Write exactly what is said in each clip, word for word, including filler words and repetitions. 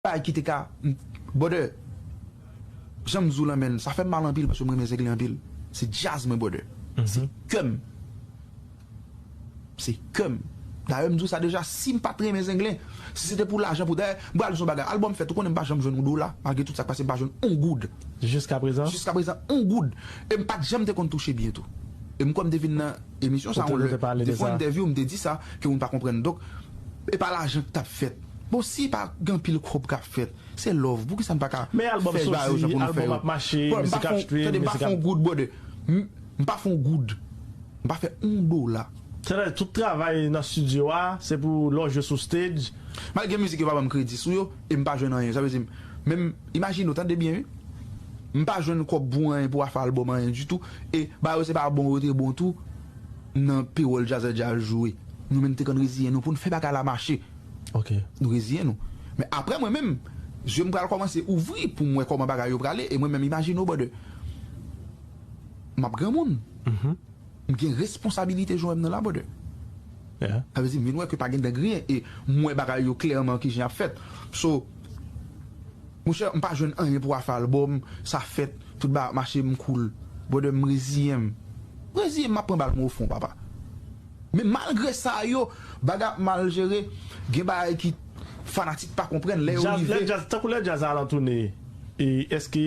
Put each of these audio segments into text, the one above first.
bagay ki te ka, brother, jan m di w lan, menn, sa fè m mal anpil paske mwen renmen Zenglen anpil. Se djaz mwen, brother. Se kè m. Se kè m. Dayè, m di w sa deja, si m pa t renmen Zenglen, si se te pou lajan, pou, dayè, m pral di w yon bagay, albòm fèt, ou konnen m pa janm jwenn yon dola, malgre tout sa k pase, m pa jwenn yon goud. Jiska prezan? Jiska prezan, yon goud. E m pa t janm te konn touche byen tou. E m kwè m te vin nan emisyon sa, yon lè, m te fè yon entèvyou, m te di sa, ke moun pa konprann. Donk, e pa lajan k t ap fèt. Bon, si pa gen anpil kòb k ap fèt, se love. Poukisa n pa ka fè bagay yo jan pou nou fè yo? Bro, m pa fè yon, tande, m pa fè yon goud, brother. M, m pa fè yon goud. M pa fè yon dola. Sètadi, tout travay nan estidyo a, se pou lè w jwe sou stage. Malgre mizik yo pa ban m kredi sou yo, e m pa jwenn anyen. Sa vle di, menm, imajine w, tande byen, wi. M pa jwenn kòb pou anyen pou afè albòm, anyen ditou. E bagay yo se pa bon yo te bon tou, nan pewòl djazè djaz jwe. Nou menm te konn reziyen nou pou n fè bagay la mache. Nou reziyen nou. Men apre mwen menm, zye m pral kòmanse ouvri pou m wè kòman bagay yo prale. E mwen menm, imajine w, brother. M ap granmoun. M gen responsabilite jan w wè m nan la, brother. Sa vle di, m vin wè ke pa gen dègriyen e m wè bagay yo klèman ki jan y ap fèt. So, monchè, m pa jwenn anyen pou afè albòm, sa fèt, tout bagay ap mache, m cool. Brother, m reziyen m. M reziyen m, m ap pran bal mwen o fon, papa. Men malgre sa yo, bagay ap mal jere, gen bagay ki fanatik pa konprann lè yo rive. Lè djaz, tankou lè djaz a lan tounen, e, èske,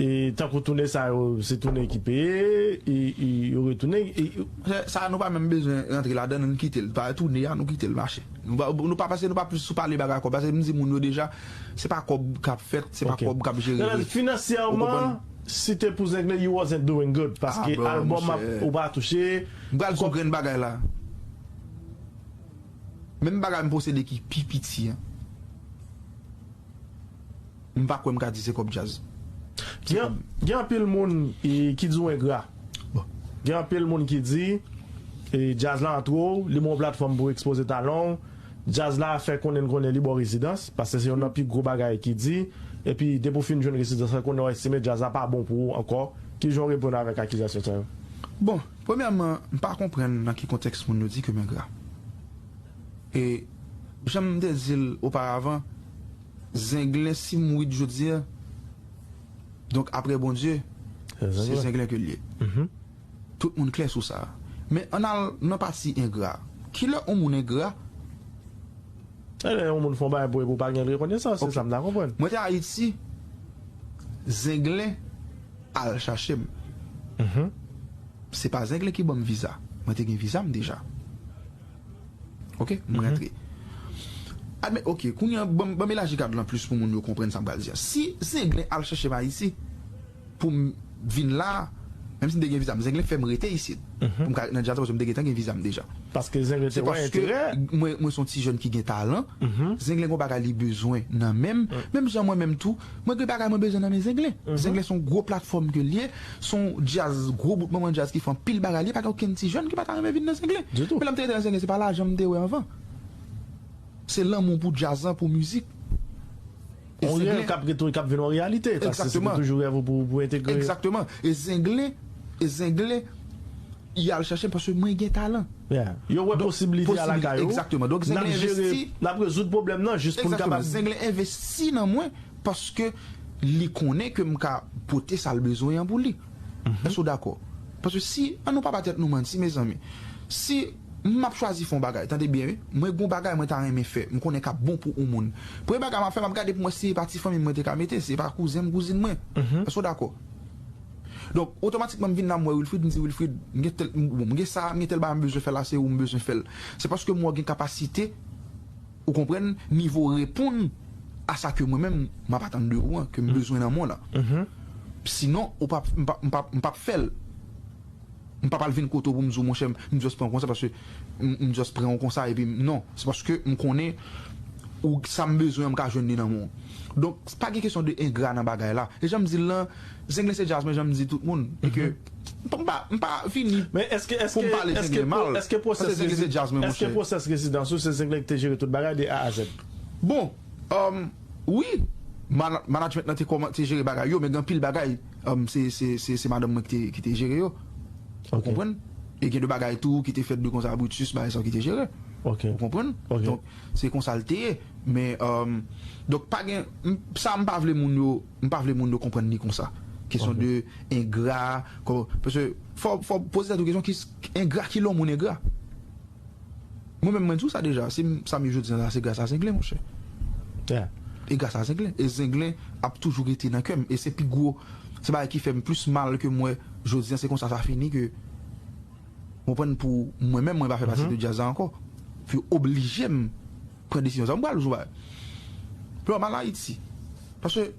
e, tankou tounen sa yo, se tounen ki peye, e, e, yo retounen, e, sa, sa nou pa menm bezwen rantre ladan, nou kite l. Pa tounen a, nou kite l mache. Nou pa, nou pa pase, nou pa plis sou pale bagay kòb, paske m di moun yo deja, se pa kòb k ap fèt, se pa kòb k ap jere. Finansyèman, si te pou Zenglen, you wasn't doing good, paske albòm ap, ou pa touche. M pral di w grenn bagay la. Menm bagay m posede ki pi piti an. M pa kwè m ka di se kòb djaz. Gen, gen anpil moun, e, ki di w engra. Gen anpil moun ki di, e, djaz la antre w, li ba w platfòm pou w ekspoze talan w. Djaz la fè konnen n konnen li ba w rezidans, paske se youn nan pi gwo bagay ki di. Epi, depi w fin jwenn rezidans la, konnen w estime djaz la pa bon pou ou ankò. Kijan w reponn avèk akizasyon sa yo? Bon, premyèman, m pa konprann nan ki kontèks moun yo di ke m engra. E, jan m te di l oparavan, Zenglen, si m mouri jodi a, donk, apre Bondye, se Zenglen ke l ye. Tout moun klè sou sa. Men ann al nan pati engra. Kilè yon moun engra? Lè yon moun fè yon bagay pou ou epi w pa gen rekonesans, se sa m ta konprann. Mwen te Ayiti, Zenglen al chache m. Se pa Zenglen ki ban m viza. Mwen te gen viza m deja. Ok, m rantre. Admet, ok, kounye a, ban m, ban m elaji kad lan plis pou moun yo konprann sa m pral di a. Si Zenglen al chache m Ayiti pou m vin la, menm si m te gen viza m, Zenglen fè m rete isit. Pou m ka ret nan djaz la, paske m te gentan gen viza m deja. Paske Zenglen te wè enterè. Mwen, mwen se yon ti jèn ki gen talan. Zenglen gen bagay li bezwen nan men m. Menm jan mwen menm tou, mwen gen bagay mwen bezwen nan men Zenglen. Zenglen se yon gwo platfòm ke l ye, se yon djaz, gwo bout manman djaz ki fè anpil bagay, li pa gen okenn ti jèn ki pa ta renmen vin nan Zenglen. Men lè m te rete nan Zenglen, se pa lajan m te wè anvan. Se lanmou pou djaz lan, pou mizik. Yon rèv k ap rete, k ap vin yon reyalite, paske se te toujou rèv ou pou, pou entegre. Egzakteman. E Zenglen, e Zenglen, y al chache m paske mwen gen talan. Yo wè posiblite a lakay ou. Egzakteman. Donk, Zenglen envesti. N ap rezoud pwoblèm nan jis pou n kapab. Egzakteman. Zenglen envesti nan mwen paske li konnen ke m ka pote sa l bezwen an pou li. Èske w dakò? Paske si, an nou pa ba tèt nou manti, mezanmi. Si m ap chwazi fè yon bagay, tande byen, wi. Mwen gen yon bagay mwen ta renmen fè, m konnen k ap bon pou yon moun. Premye bagay m ap fè, m ap gade pou m wè si se pa ti fanmi m mwen te ka mete, si se pa kouzen m, kouzin mwen. Èske w dakò? Donk, otomatikman, m vin la, m wè Wilfrid, m di, Wilfrid, m gen tèl, m, bon, m gen sa, m gen tèl bagay m bezwen fè la, se ou m bezwen fè l. Se paske m wè w gen kapasite, ou konprann, nivo reponn a sa ke mwen menm, m ap atann de ou an, ke m bezwen nan men w lan. Sinon, ou p ap, m p ap, m p ap, m p ap fè l. M p ap al vin kote w pou m di w, monchè, m, m just pran w konsa, paske m, m just pran w konsa, epi m, non. Se paske m konnen ou, sa m bezwen an, m ka jwenn li nan men w. Donk, pa gen kesyon de engra nan bagay la. E jan m di l lan, Zenglen se djaz mwen, jan m di tout moun. E ke m pa, m pa, m pa vini pou m pale Zenglen mal. Paske Zenglen se djaz mwen, monchè. Èske pwosès rezidans ou se Zenglen ki te jere tout bagay de A a Z? Bon, um, wi, mana-, management lan te kòman-, te jere bagay yo, men gen anpil bagay, um, se, se, se, se madanm mwen ki te, ki te jere yo. Ou konprann? E gen de bagay tou ki te fèt de konsa, Brutus, bagay sa yo ki te jere. Ok. Ou konprann? Ok. Donk, se konsa l te ye. Men, um, donk, pa gen, m- sa, m pa vle moun yo, m pa vle moun yo konprann li konsa. Kesyon Ok. de engra, kò- paske fò, fò poze tèt ou kesyon, ki, engra, ki lè yon moun engra? Mwen menm, mwen di w sa deja, si m- sa m ye jodi a la, se gras a Zenglen, monchè. Yeah. E gras a Zenglen. E Zenglen ap toujou rete nan kè m. E se pi gwo, se bagay ki fè m plis mal ke m wè jodi a, se konsa sa fini ke, ou konprann, pou mwen menm, mwen pa fè pati Mhm. de djaz la ankò. Pou yo oblije m pran desizyon sa. M pral jou bagay. Pou m al Ayiti. Paske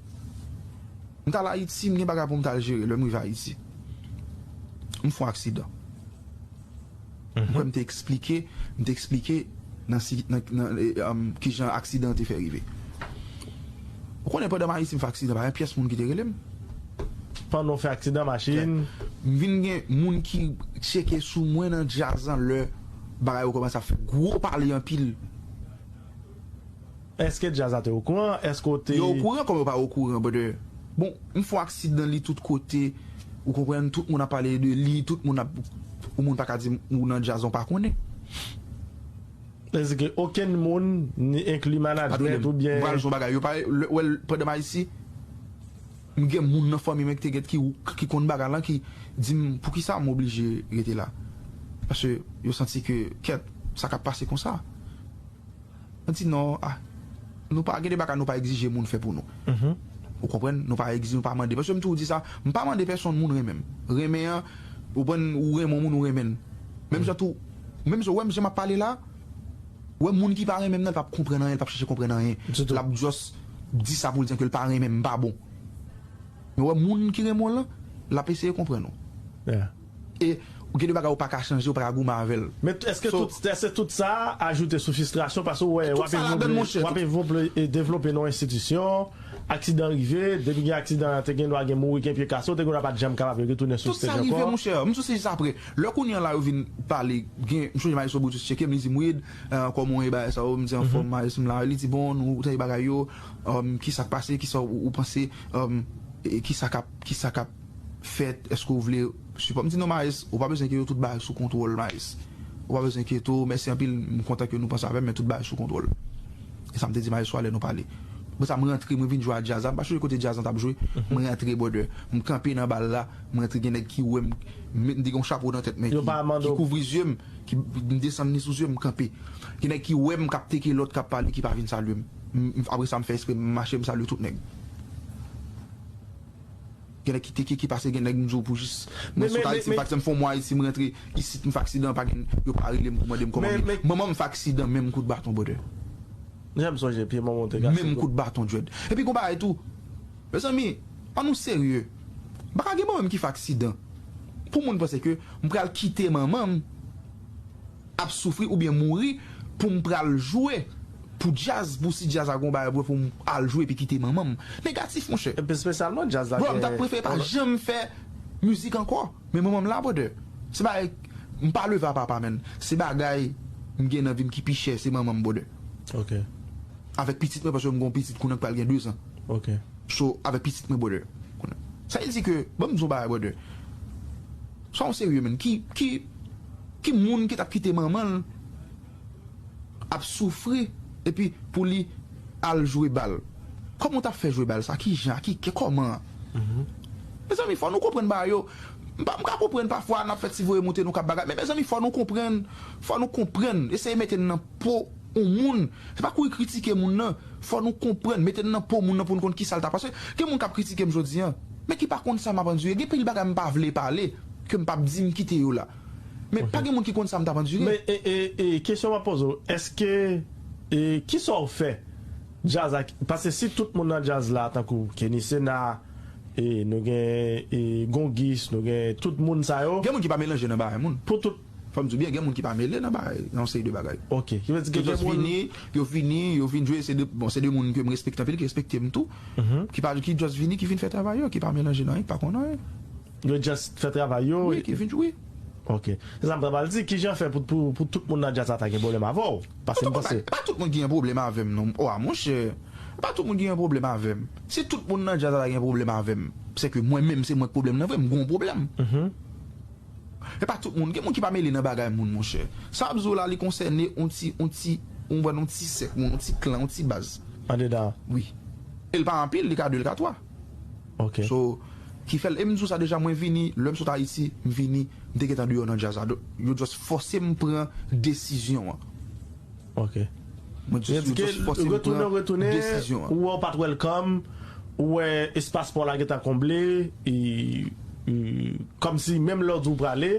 m t al Ayiti, m gen bagay pou m t al jere lè m rive Ayiti. M fè yon aksidan. M kwè m te eksplike, m te eksplike nan, si- nan, nan, e, um, kijan aksidan an te fè rive. Ou konnen pandan m Ayiti m fè aksidan, pa gen pyès moun ki te rele m. Pandan w fè aksidan machin. M vin gen moun ki tcheke sou mwen nan djaz lan lè bagay yo kòmanse ap fè gwo pale anpil. Èske djaz la te okouran? Èske w te Yo okouran kòman yo pa okouran, brother? Bon, m fè yon aksidan li tout kote, ou konprann, tout moun ap pale de li, tout moun ap, yon moun pa ka di m ou nan djaz ou pa konnen. Sètadi ke okenn moun, ni enkli management oubyen M pral di yon bagay, yo pa, lè, wè, pandan m Ayiti, m gen moun nan fanmi mwen ki te gen, ki, ki konn bagay lan, ki di m poukisa m oblije rete la. Paske yo santi ke, kèt, sa k ap pase konsa. Mwen di non, ah, nou pa gen de bagay nou pa egzije moun fè pou nou. Mhm. Ou konprann? Nou pa egzije, nou pa mande. Paske m toujou di sa, m pa mande pèsonn moun renmen m. Renmen an, ou konprann, ou renmen yon moun, ou renmen l. Menm jan tou, menm jan, ou wè m jan m ap pale la, ou wè moun ki pa renmen m nan, l p ap konprann anyen, l p ap chèche konprann anyen. L ap just di sa pou l di ke l pa renmen m, m pa bon. Men ou wè moun ki renmen w lan, l ap eseye konprann ou. Yeah. E ou gen de bagay ou pa ka chanje, ou pa ka goumen avè l. Men èske So- tout, èske tout sa ajoute sou fristrasyon paske w wè Tout w ap sa ladann, evole, monchè, w ap tout- evole, e devlope nan yon enstitisyon, aksidan rive, depi gen aksidan te gen dwa gen mouri, gen pye kase, w te gen dwa pa t janm kapab retounen sou Tout stage sa rive, ankò. Monchè. M sou stage sa apre. Lè kounye a la yo vin pale, gen, m sonje Maestro Brutus tcheke m, li di m, Wid, eh, kòman w ye bagay sa yo? M di, anfòm, Maestro, m la. Li di, bon, nou, tande bagay yo, um, kisa k pase, kisa ou, ou panse, um, e kisa k ap, kisa k ap fèt, èske w vle sipò? M di, non, Maes, ou pa bezwen enkyete w, tout bagay sou kontwòl, Maes. Ou pa bezwen enkyete w, mèsi anpil, m kontan ke nou panse avè m, men tout bagay sou kontwòl. E sa m te di Maes lè nou pale. Apre sa, m rantre, mwen vin jwe a djaz la, m pa chonje kote djaz lan t ap jwe, mwen rantre, brother. M kanpe nan bal la, m rantre, gen nèg ki wè m, m met, m te gen yon chapo nan tèt mwen Yo ki, pa mande ki w kouvri zye m, ki, m desann li sou zye m, m kanpe. Gen nèg ki wè m k ap teke lòt, k ap pale, ki pa vin salye m. M- m- Apre sa, m fè espre, m mache, m salye tout nèg. Gen nèg ki teke, ki pase, gen nèg m di w pou jis. Mwen Men- sot men- Ayiti, men- m fè aksidan, m fè yon mwa Ayiti, m rantre isit, m fè aksidan, pa gen, yo pa rele m pou mande m kòman Men- m ye. men- Manman m fè aksidan, menm kout baton, brother. Janm sonje pye manman w te kase Menm tou. kout baton, dread. Epi gon bagay tou. Mezanmi, ann nou serye. M pa ka gen manman m ki fè aksidan pou moun panse ke m pral kite manman m ap soufri oubyen mouri pou m pral jwe pou djaz, pou si djaz la gon bagay pou, pou m al jwe epi kite manman m. Negatif, monchè. Epi espesyalman djaz la Bro, m t ap gen prefere pa on- janm fè mizik ankò. Men manman m la, brother. Se bagay, m pa leve a papa, menn. Se bagay m gen nan vi m ki pi chè, se manman m, brother. Ok. Avèk pitit mwen, paske m gon pitit kounye a k pral gen de zan. Ok. So, avèk pitit mwen, brother. Sa vle di ke, ban m di w bagay, brother. Swa w serye, menn. Ki, ki, ki moun ki t ap kite manman l ap soufri, epi pou li al jwe bal? Kòman w t ap fè jwe bal sa? Ki jan? Ki, ki, kòman? Mezanmi, fò nou konprann bagay yo. M pa, m ka konprann pafwa n ap fè ti voye moute nou k ap bagay. Men mezanmi, fò nou konprann. Fò nou konprann. Eseye mete n nan po yon moun. Se pa kouri kritike moun nan. Fò nou konprann. Mete n nan po moun nan pou n konn kisa l ta. Paske gen moun k ap kritike m jodi a, men ki pa konn sa m ap andire. Gen pil bagay m pa vle pale, ke m p ap di, m kite yo la. Men pa gen moun ki konn sa m t ap andire. Men, e, e, e, kesyon m ap poze w, èske, e, kisa w fè? Djaz la, paske si tout moun nan djaz la, tankou Kenny Sena, e, nou gen, e, Gongis, nou gen tout moun sa yo. Gen moun ki pa melanje nan bagay moun. Pou tout Fò m di w byen, gen moun ki pa mele nan bagay, nan yon seri de bagay. Ok. Ki vle di ke Yo gen just moun vini, yo vini, yo vin jwe, se de, bon, se de moun ke m respekte anpil, ki respekte m tou, Mhm. ki pa, ki just vini, ki vin fè travay yo, ki pa melanje nan anyen, ki pa konn anyen. Yo just fè travay yo. Wi, ki vin jwe. Ok. Se sa m ta pral di, kijan fè pou, pou, pou tout moun nan djaz la ta gen pwoblèm avè w? Paske m panse pa tout moun ki gen pwoblèm avè m, non. O, a, monchè, pa tout moun ki gen pwoblèm avè m. Si tout moun nan djaz la ta gen pwoblèm avè m, se ke mwen menm, se mwen k pwoblèm nan vre, m gon pwoblèm. Mhm. E pa tout moun. Gen moun ki pa mele nan bagay moun, monchè. Sa m ap di w la, li konsène on ti, on ti, on, on ti sèk, on ti klan, on ti baz. Andedan. Wi. E l pa anpil, li ka de, li ka twa. Ok. So, ki fè l, e m di w sa deja, mwen vini, lè m sot Ayiti, m vini, m te gentan deyò nan djaz la. Donk, yo just fòse m pran desizyon an. Ok. Mwen just, yo just fòse m pran desizyon an. Ou wè w pa t welcome, ou wè espas pa w la gentan konble, e, e, kòmsi menm lè w di w prale,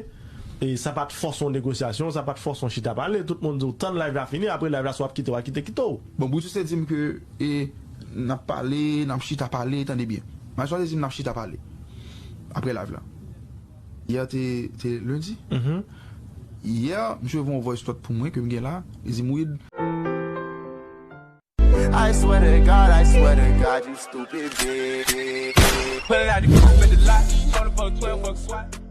e sa pa t fòse yon negosyasyon, sa pa t fòse yon chita pale, tout moun di w tann live la fini, apre live la si w ap kite w a kite, kite w. Bon, Brutus te di m ke e, n ap pale, n ap chita pale, tande byen. Majò te di m n ap chita pale. Apre live la. Yè te, te lendi. Yè, misye voye yon voice note pou mwen ke m gen la. Li di m, Wid, I swear to God, I swear to God, you stupid bitch. Pulling out the coupe at the lot. Phone the fuck twelve fuck swat.